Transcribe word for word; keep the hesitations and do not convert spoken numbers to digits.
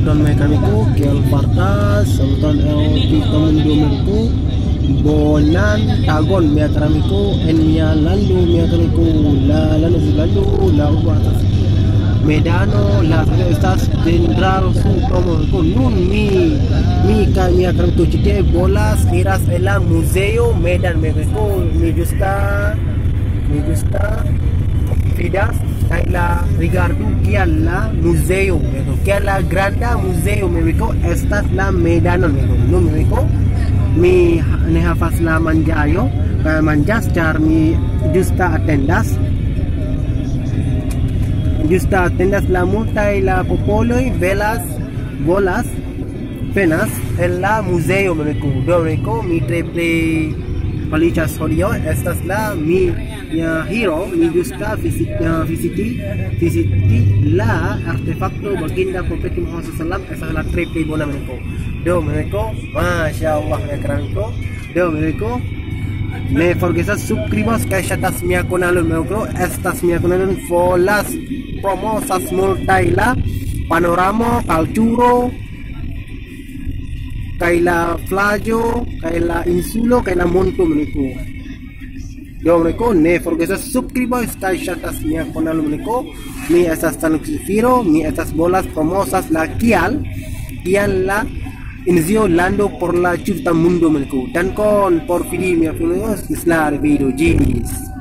Don mia kara amiko, kiel fartas? Saluton el tuta mundo, amiko. Bonan tagon, mia kara amiko, en mia lando, mia kara amiko. La lando, lando, la urbo estas Medano, la vilaĝo estas Dendraro, Sutomo, amiko. Nun mi, mi kaj mia kara amiko ĉi tie volas iras en la muzeo Medan, amiko. Mi ĝusta, mi ĝusta vidas kaj la rigardu kial la muzeo, amiko. Kial la granda muzeo, amiko, estas la Medano, amiko. Nun, amiko, mi ha-, ne havas la manĝaĵo, eh, manĝas, ĉar mi ĝusta atendas. Ĝusta atendas la multaj la popoloj velas, volas, venas en la muzeo, amiko. Do, amiko, mi tre plej feliĉas hodiaŭ, estas la mi, ja, hiro, mi ĝusta vizit-, ja, viziti, viziti la artefakto vaginda profeto Muhammad sallallahu alaihi wasallam, estas la tre plej bona, amiko. Do, amiko, mashallah, mia kara amiko. Do, amiko, ne forgesas subskribos kaj ŝatas mia kanalo, amiko. Estas mia kanalo, volas promosas multaj la panoramo, kulturo, kaj la plaĝo, kaj la insulo, kaj la monto, amiko. Do, amiko, ne forgesas subskribos kaj ŝatas mia kanalo, amiko. Mi estas Tanuk Zefiro, mi estas volas promosas la kial, kial la Indonezio lando por la tuta mundo, amiko. Dankon por fidi mia, amiko, ĝis la revido, ĝis.